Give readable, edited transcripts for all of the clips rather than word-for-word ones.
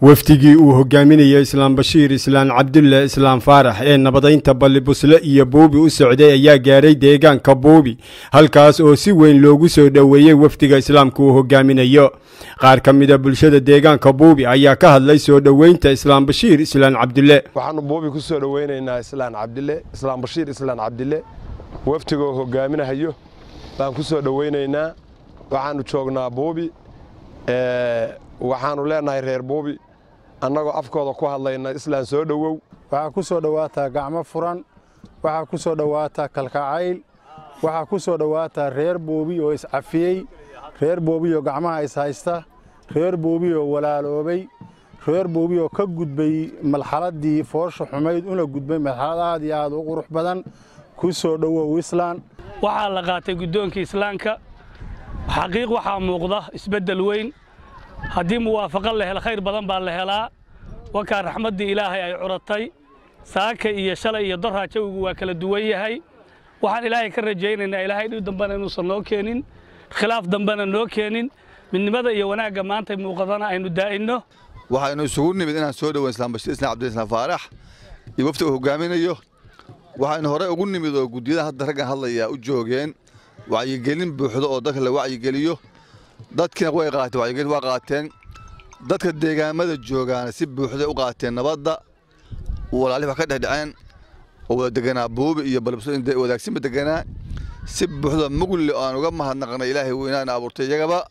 Wafdigii uu hogaaminayay Islaam Bashiir Islaan Cabdulle Islaam Faarax ee nabadaynta Ballibusle iyo Buubi u socday ayaa gaaray deegaanka Buubi, halkaas oo si weyn loogu soo dhoweeyey wafdiga islaamku uu hogaaminayo. Qaar ka mida bulshada deegaanka Buubi ayaa ka hadlay soo dhoweynta Islaam Bashiir Islaan Cabdulle. Waxaanu Buubi ku soo dhoweynaynaa Islaan Cabdille, Islaam Bashiir Islaan Cabdille, wafdigoo hogaaminahayo baan ku soo dhoweynaynaa. Waxaannu joognaa Buubi, waxaannu leenahay reer Buubi annagoo afkooda ku hadlayna, Islaan soo dhowow. Waxaa ku soo dhowaataa gacmo furan, waxaa ku soo dhowaataa kalkacayl, waxaa ku soo dhowaataa reer Buubi oo iscafiyey, reer Buubi oo gacmaha ishaysta, reer Buubi oo walaaloobay, reer Buubi oo ka gudbay malxaladii foosha xumayd una gudbay marxalad aad iyo aad u qurux badan. Ku soo dhowow, Islaan. Waxaa la qaatay guddoonkii islaamka. Xaqiiq waxaa muuqda isbeddel weyn. Haddii muwaafaqo la helo, khayr badan baa la helaa. Wakaa raxmaddii Ilaahay ay curatay saaka iyo shalay iyo doraa, jawigu waa kala duwan yahay. Waxaan Ilaahay ka rajaynaynaa Ilaahay dhib dambena inuusan noo keenin, khilaaf dambena noo keenin, midnimada iyo wanaagga maanta muuqadana aynu daa'inno. Waxaynu isugu nimid inaan soo dhoweyn Islaam Bashiir Islaan Cabdil Islaan Faarax iyo wafdi uu hogaaminayo. Waxaynu horey ugu nimid oo guddiyada hadda raggan hadlayaa u joogeen wacyigelin buuxdo oo dadka la wacyigeliyo. Dadkiina way qaateen wacyigelin, waa qaateen. Dadka deegaamada joogaana si buuxday u qaateen nabadda. Walaalihi wax ka dhexdhaceen oo wada deganaa Buubi iyo Balibso wadaagsinba deganaa, si buuxda mugli oo aan uga mahadnaqnay Ilaahay weynaana abuurtay iyagaba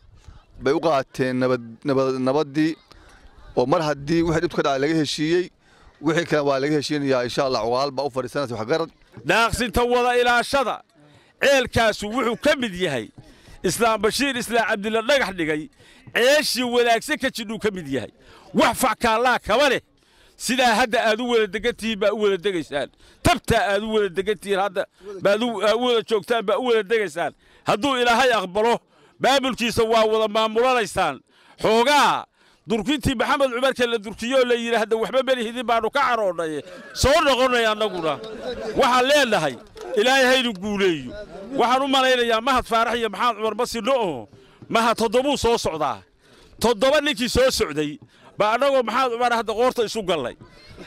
bay u qaateen nabaddii. Oo mar haddii wixii dhibtu ka dhacay laga heshiiyey, wixii kale waa laga heshiinayaa, insha Allah. Cuqaal baa u fadhiisanaysa, waxgarad. Daaqsinta wada ilaashada. Ceelkaasu wuxuu ka mid yahay Islaam Bashiir Islaam Cabdilla dhagax dhigay ceeshii wanaagsan ka jidhuu ka mid yahay. Wax fackaallaa kaba leh. Sidaa hadda aad u wada degan tihiin baa u wada degaysaan, tabtaa aad u wada degan tihiin hadda baad u wada joogtaan baa u wada degaysaan. Hadduu Ilaahay aqbalo, maamulkiisa waa wada maamulanaysaan. Xoogaa durkintii Maxamed Cumarka la durkiyoo la yidhi hadda waxba melihidin baannu ka caroonnay, soo noqonnay. Annaguna waxaan leenahay Ilaahay haynu guuleeyo. Waxaan u malaynayaa Mahad Faarax iyo Maxamed Cumar ma sinno oo Mahad toddobuu soo socdaa. 7 ninkii soo socday baa annagoo Maxamed Cumar hadda qoorta isu gallay.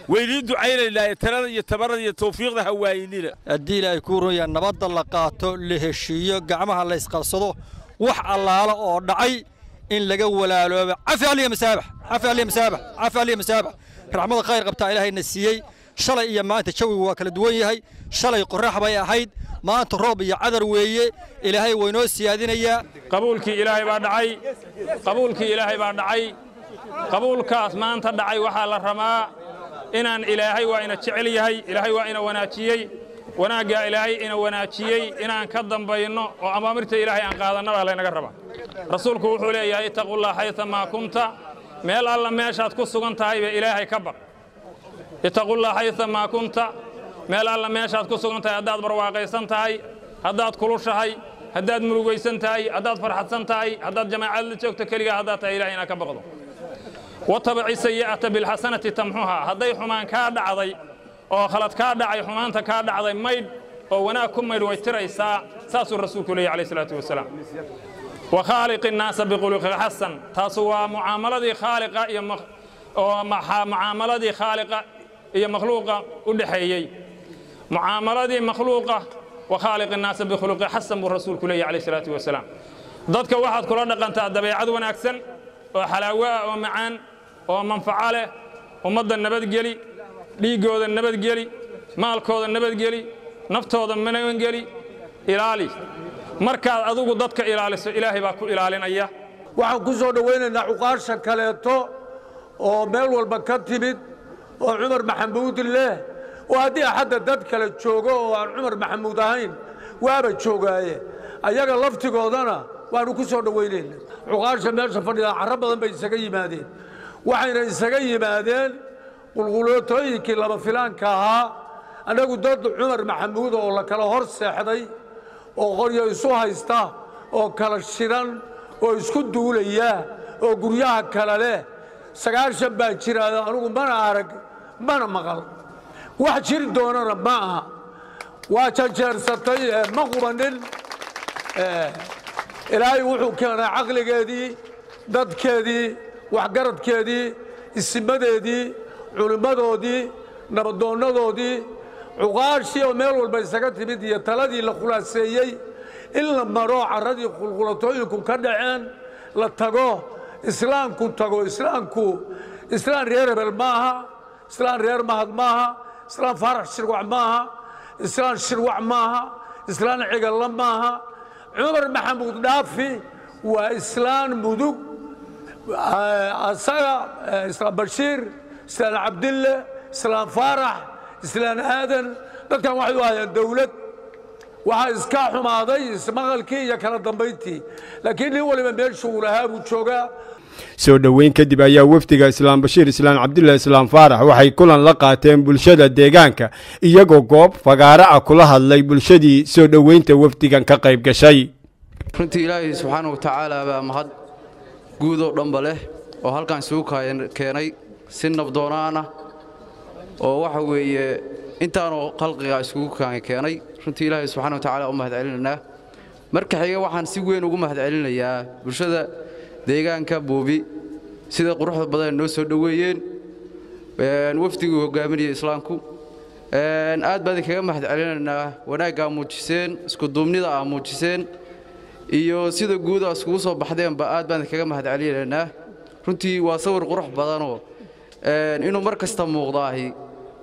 Wayniin ducaynaynaa, talada iyo tabarada iyo tawfiiqda ha waayinina. Haddii Ilaahay kuu royaa, nabadda la qaato, la heshiiyo, gacmaha la isqabsado, wax allaala oo dhacay in laga walaaloobo. Cafi aliya masaabax, cafi aliya masaabax, cafi aliya masaabax. Raxmada khayr qabtaa Ilaahayna siiyey. Shalay iyo maanta jawigu waa kala duwan yahay. Shalay qorrax bay ahayd, maanta roob iyo cadar weeye. Ilaahay waynoo siyaadinayaa. Qabuulkii Ilaahay baa dhacay, qabuulkii Ilaahay baa dhacay. Qabuulkaas maanta dhacay waxaa la rabaa inaan Ilaahay waa ina jecel yahay, Ilaahay waa ina wanaajiyey. Wanaaggaa Ilaahay ina wanaajiyey inaan ka dambayno oo amaamirta Ilaahay aan qaadanna baa laynaga rabaa. Rasuulku wuxuu leeyahay: "Ittaqullah xaythamaa kunta." Meel alla meeshaad ku sugan tahayba Ilaahay ka baq. Ittaqullah xaythamaa kunta, meel alla meeshaad ku sugan tahay, haddaad barwaaqaysan tahay, haddaad kulushahay, haddaad murugaysan tahay, haddaad farxadsan tahay, haddaad jamaacad la joogto, keligaa haddaad tahay, Ilahay inaad ka baqdo. "Watabaci sayi'ata bilxasanati tamxuhaa." Hadday xumaan kaa dhacday oo khalad kaa dhacay, xumaanta kaa dhacday maydh oo wanaag ku maydh, way tiraysaa, saasuu Rasuulku leeyahy calayhi salaatu wasalaam. "Wakhaaliqi innaasa bikhuluqin xasan." Taasu waa mucaamaladii khaaliqa iyo oo mucaamaladii khaaliqa iyo makhluuqa u dhexeeyey, mucaamaladii makhluuqa. "Wakhaaliq innaasa bikhuluqin xasan" buu Rasuulku leeyahy calayhi salaatu wasalaam. Dadka waxaad kula dhaqantaa dabeecad wanaagsan oo xalaawo ah oo macaan oo manfaco leh. Ummadda nabadgeli, dhiiggooda nabadgeli, maalkooda nabadgeli, naftooda nabadgeli, ilaali. Markaad adigu dadka ilaaliso, Ilaahay baa ku ilaalinaya. Waxaan ku soo dhowaynaynaa cuqaasha kaleeto oo meel walba ka timid oo Cumar Maxamuud leh, oo haddii axadda dad kale joogo oo aan Cumar Maxamuud ahayn waaba joogaaye, ayaga laftigoodana waannu ku soo dhowaynaynaa. Cuqaasha meesha fadhida carro badan bay isaga yimaadeen, waxayna isaga yimaadeen qulqulootooyinkii lama filaanka ahaa. Annagu dad Cumar Maxamuud oo la kala hor seexday oo qoryo isu haysta oo kala shiran oo isku duulaya oo guryaha kale leh 90 baa jira. Anugu mana arag mana maqal, wax jiri doonana ma aha. Waa janjeersatay, ma qubanin. Ilaahay wuxuu keenay caqligeedii, dadkeedii, waxgaradkeedii. Isimadeedii, culimmadoodii, nabadoonnadoodii, cuqaashii oo meel walba isaga timid iyo taladii la khulaaseeyey in la maro carradii qulqulatooyinku ka dhaceen, la tago, islaamku tago. Islaamku islaan reer hebel maaha, islaan reer Mahad maaha, islaan Faarax Shirwac maaha, islaan Shirwac maaha, islaan Cigalla maaha. Cumar Maxamuud dhaafi waa islaan Mudug. Asaga Islaam Bashiir, Islaan Cabdille, Islaan Faarax, Islaan Aadan, dadkan waxay u hayaan dowlad. Waxaa iska xumaaday ismaqalkii iyo kala dambayntii, laakiin nin waliba meeshu uu lahaa buu joogaa. Soo dhoweyn kadib ayaa wafdiga Islaam Bashiir Islaan Cabdulla Islaam Faarax waxay kulan la qaateen bulshada deegaanka, iyagoo goob fagaaro ah kula hadlay bulshadii soo dhoweynta wafdigan ka qayb gashay. Runtii Ilaahay subxaana wa tacaala baa mahad guud oo dhanba leh oo halkan isugu keenay si nabdoonaan ah oo waxa weeye intaanoo khalqiga isugu keenay. Runtii Ilaahay subxaana wa tacaala u mahad celinaynaa. Marka xiga, waxaan si weyn ugu mahad celinayaa bulshada deegaanka Buubi sida quruxda badan noo soo dhoweeyeen wafdiguu hogaaminaya islaamku. Aad baan idinkaga mahad celinaynaa wanaaggaa muujiseen, iskuduubnida aa muujiseen iyo sida guuda iskugu soo baxdeenba, aad baan idinkaga mahad celinaynaa. Runtii waa sawir qurux badanoo inuu mar kasta muuqdaahi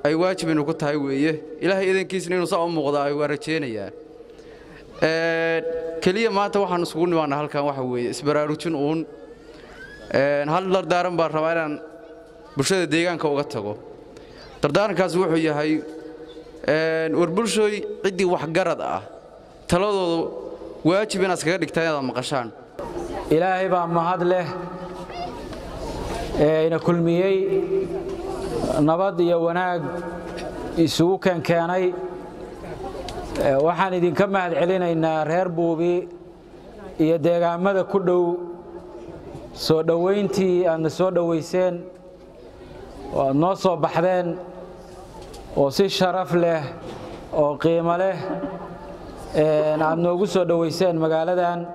ay waajib inuu ku tahay weeye. Ilaahay idankiisna inuu saa u muuqdaahi waa rajaynayaa. Keliya maanta waxaan isugu nimaannaa halkan waxa weeye isbaraarujin uun. Hal dardaaran baan rabaa inaan bulshada deegaanka uga tago. Dardaarankaas wuxuu yahay: war bulshooy, ciddii waxgarad ah taladooda waajib inaad iskaga dhigtaan inaad maqashaan. Ilaahay baa mahad leh ee ina kulmiyey, nabad iyo wanaag isugu keenkeenay. Waxaan idinka mahad celinaynaa reer Buubi iyo deegaammada ku dhow soo dhowayntii aadna soo dhowayseen oo aad noo soo baxdeen oo si sharaf leh oo qiimo leh aad noogu soo dhowayseen magaaladan.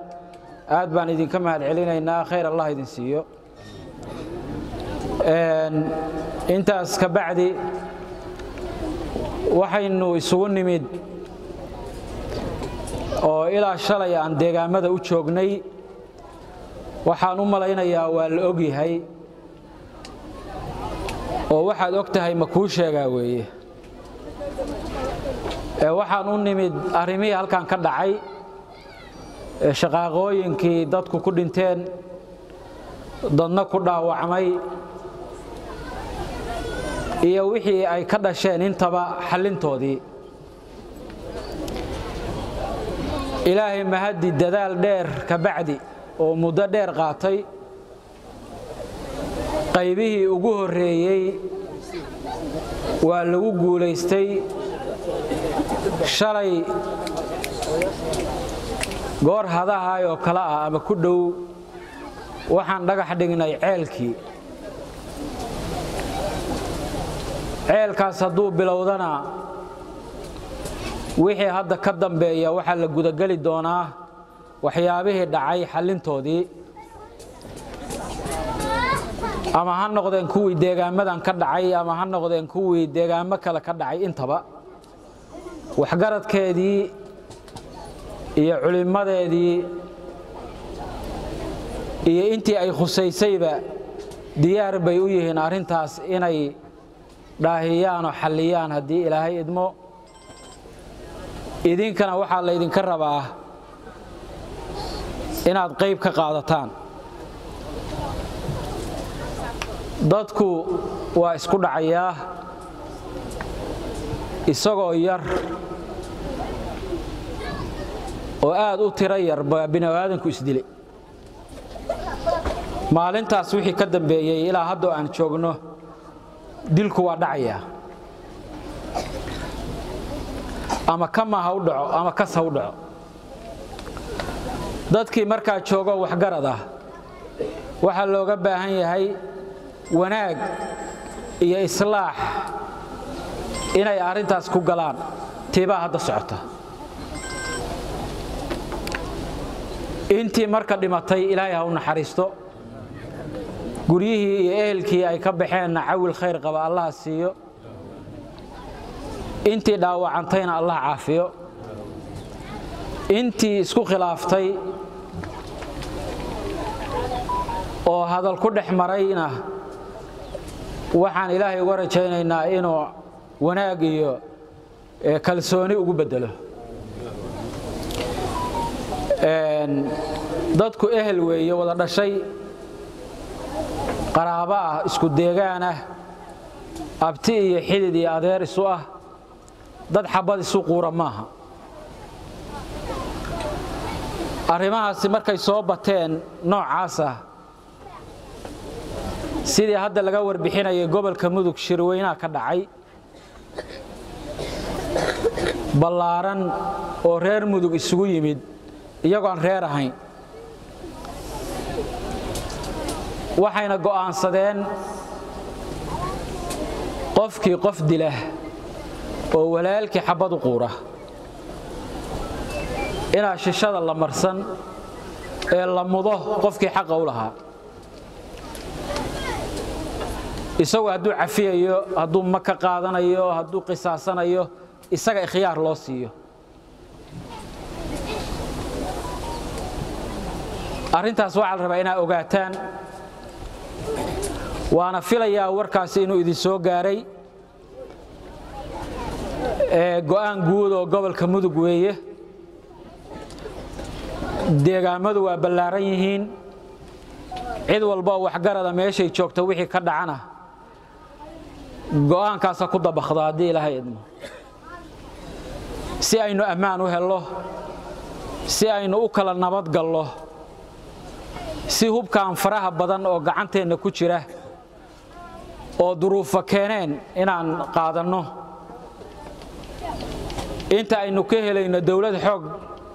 Aad baan idinka mahad celinaynaa, khayr Allah idin siiyo. Intaas ka bacdi, waxaynu isugu nimid oo ilaa shalay aan deegaammada u joognay, waxaan u malaynayaa waa la og yahay oo waxaad og tahay ma kuu sheegaa weeye. Waxaan u nimid arrimihii halkan ka dhacay, shaqaaqooyinkii dadku ku dhinteen, dadna ku dhaawacmay iyo wixii ay ka dhasheen intaba xallintoodii. Ilaahay mahaddi, dadaal dheer ka bacdi oo muddo dheer qaatay, qaybihii ugu horreeyey waa lagu guulaystay. Shalay goor hadahay oo kale ah ama ku dhow waxaan dhagax dhignay ceelkii. Ceelkaas hadduu bilowdana, wixii hadda ka dambeeya waxaa la gudageli doonaa waxyaabihii dhacay xallintoodii, ama ha noqdeen kuwii deegaamadan ka dhacay ama ha noqdeen kuwii deegaamo kale ka dhacay. Intaba waxgaradkeedii iyo culimmadeedii iyo intii ay khusaysayba diyaar bay u yihiin arrintaas inay dhaahiyaan oo xalliyaan haddii Ilaahay idmo. Idinkana waxaa laydinka rabaa inaad qayb ka qaadataan. Dadku waa isku dhacayaa isagoo yar oo aad u tiro yar baa bini'aadanku isdilay. Maalintaas wixii ka dambeeyey ilaa haddoo aan joogno dilku waa dhacayaa, ama kama ha u dhaco ama kas ha u dhaco. Dadkii markaa joogo waxgarad ah waxaa looga baahan yahay wanaag iyo islaax inay arrintaas ku galaan. Tiibaa hadda socota. Intii marka dhimatay, Ilaahay ha u naxariisto. Guryihii iyo ehelkii ay ka baxeenna cawil khayr qaba Allaha siiyo. Intii dhaawacantayna Allah caafiyo. Intii isku khilaaftay oo hadal ku dhex marayna waxaan Ilaahay uga rajaynaynaa inuu wanaag iyo kalsooni ugu bedelo. Dadku ehel weeye, wada dhashay, qaraabo ah, isku deegaan ah, abti iyo xidid iyo adeer isu ah, dad xabad isu quura maaha. Arrimahaasi markay soo bateen noocaas ah, sidii hadda laga warbixinayay gobolka Mudug shirweynaha ka dhacay ballaaran oo reer Mudug isugu yimid iyagoo aan reer ahayn, waxayna go'aansadeen qofkii qof dila oo walaalkii xabad u quura inaa shishada la marsan ee la mudo qofkii xaqa u lahaa. Isagu hadduu cafiyayo, hadduu ma ka qaadanayo, hadduu qisaasanayo, isaga ikhyaar loo siiyo. Arrintaas waxaa la rabaa inaa ogaataan, waana filayaa warkaasi inuu idin soo gaaray. Go'aan guud oo gobolka Mudug weeye. Deegaamadu waa ballaaran yihiin, cid walba oo waxgarada meeshay joogta wixii ka dhacana go'aankaasa ku dabaqdo haddii Ilaahay idmo, si aynu ammaan u hello, si aynu u kala nabad gallo, si hubkaan faraha badan oo gacanteenna ku jira oo duruufo keeneen inaan qaadanno inta aynu ka helayno dawlad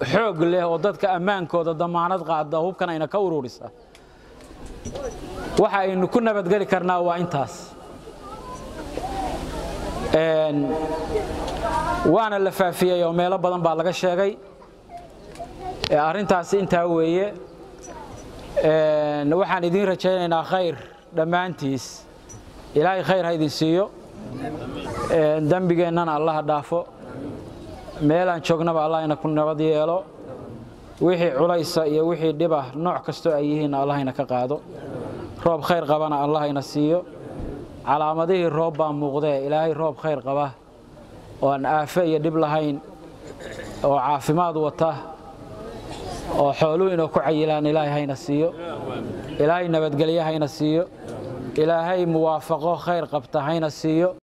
xoog leh oo dadka ammaankooda damaanad qaada, hubkan ayna ka ururisa. Waxa aynu ku nabadgeli karnaa waa intaas. Waana la faafiyey oo meelo badan baa laga sheegay. Arrintaasi intaa weeye. Waxaan idiin rajaynaynaa khayr dhammaantiis. Ilaahay khayr ha idin siiyo, dembigeennana Allaha dhaafo, meelaan joognaba Allah ina ku nabad yeelo, wixii culaysa iyo wixii dhibah nooc kastoo ay yihiinna Allah ina ka qaado, roob khayr qabana Allah ina siiyo. Calaamadihii roob baa muuqdee, Ilaahay roob khayr qaba oo aan aafo iyo dhib lahayn oo caafimaad wata oo xooluhu inuu ku cayilaan Ilaahay hayna siiyo. Ilaahay nabadgelyo hayna siiyo. Ilaahay muwaafaqo khayr qabta hayna siiyo.